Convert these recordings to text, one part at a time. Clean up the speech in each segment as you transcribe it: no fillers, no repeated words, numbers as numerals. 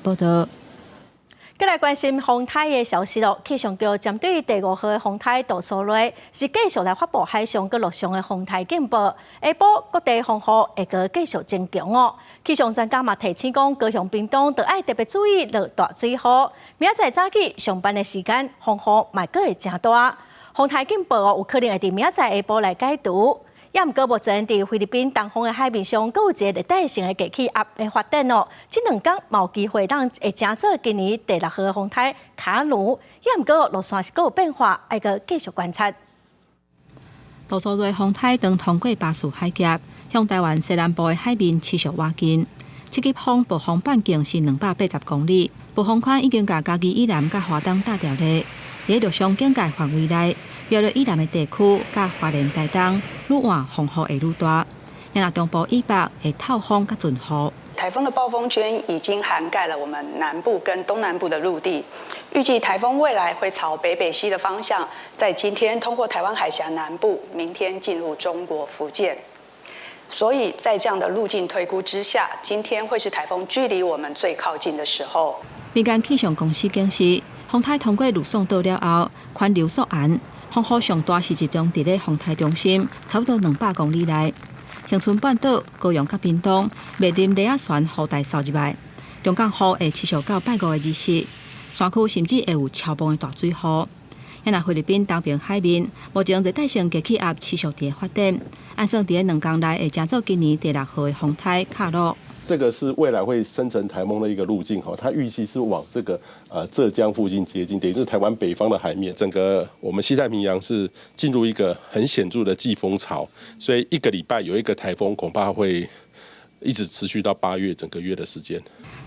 報道。閣來關心風颱的消息囉，氣象局針對第五號的風颱杜蘇芮，是繼續來發布海上佮陸上的風颱警報。下晡各地風雨會閣繼續增強哦。氣象專家嘛提醒講，高雄、屏東都愛特別注意落大水雨。明仔載早起上班的時間，風雨嘛閣會誠大。風颱警報哦，有可能會佇明仔載下晡來解除。也毋過目前佇菲律賓東方的海面上，閣有一个熱帶性的低氣壓的發展哦。這兩工嘛有機會當會成做今年第六號的風颱卡努。也毋過路線是閣有變化，愛閣繼續觀察。杜蘇芮風颱當通過巴士海峽，向台灣西南部的海面持續倚近。七級風暴風半徑是280公里，暴風圈已經共嘉義以南佮花東打掉咧。佇陸上警戒範圍內，苗栗以南的地區佮花蓮台東，愈晚風雨會愈大。若中部以北會透風佮陣雨。颱風的暴風圈已經涵蓋了我們南部跟東南部的陸地，預計颱風未來會朝北北西的方向，在今天通過台灣海峽南部，明天進入中國福建。所以在這樣的路徑推估之下，今天會是颱風距離我們最靠近的時候。民間氣象公司表示，風颱通過呂宋島了後，環流溯源，風雨上大是集中佇咧風颱中心，差不多200公里內。恆春半島、高雄佮屏東，面臨螺仔旋雨帶掃入來，強降雨會持續到拜五的日時，山區甚至會有超磅的大水雨。若菲律賓東邊海面，目前熱帶性低氣壓持續佇咧發展，按算佇咧2工內會成做今年第六號的風颱卡努。這個是未來會生成颱風的一個路徑，哈，它預計是往這個浙江附近接近，等於是台灣北方的海面，整個我們西太平洋是進入一個很顯著的季風潮，所以一個禮拜有一個颱風，恐怕會一直持續到8月整個月的時間。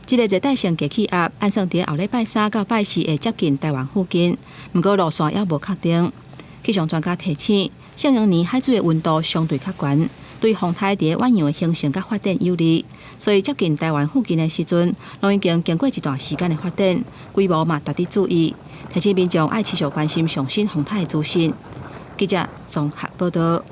這个熱帶性低氣壓按算佇後禮拜三到拜四會接近台灣附近，毋過路線猶無確定。氣象專家提醒，聖嬰年海水的溫度相對較懸，對風颱佇遠洋的形成佮發展有利，所以接近台灣附近的時陣，攏已經經過一段時間的發展，規模嘛值得注意。提醒民眾愛持續關心上新風颱的資訊。記者綜合報道。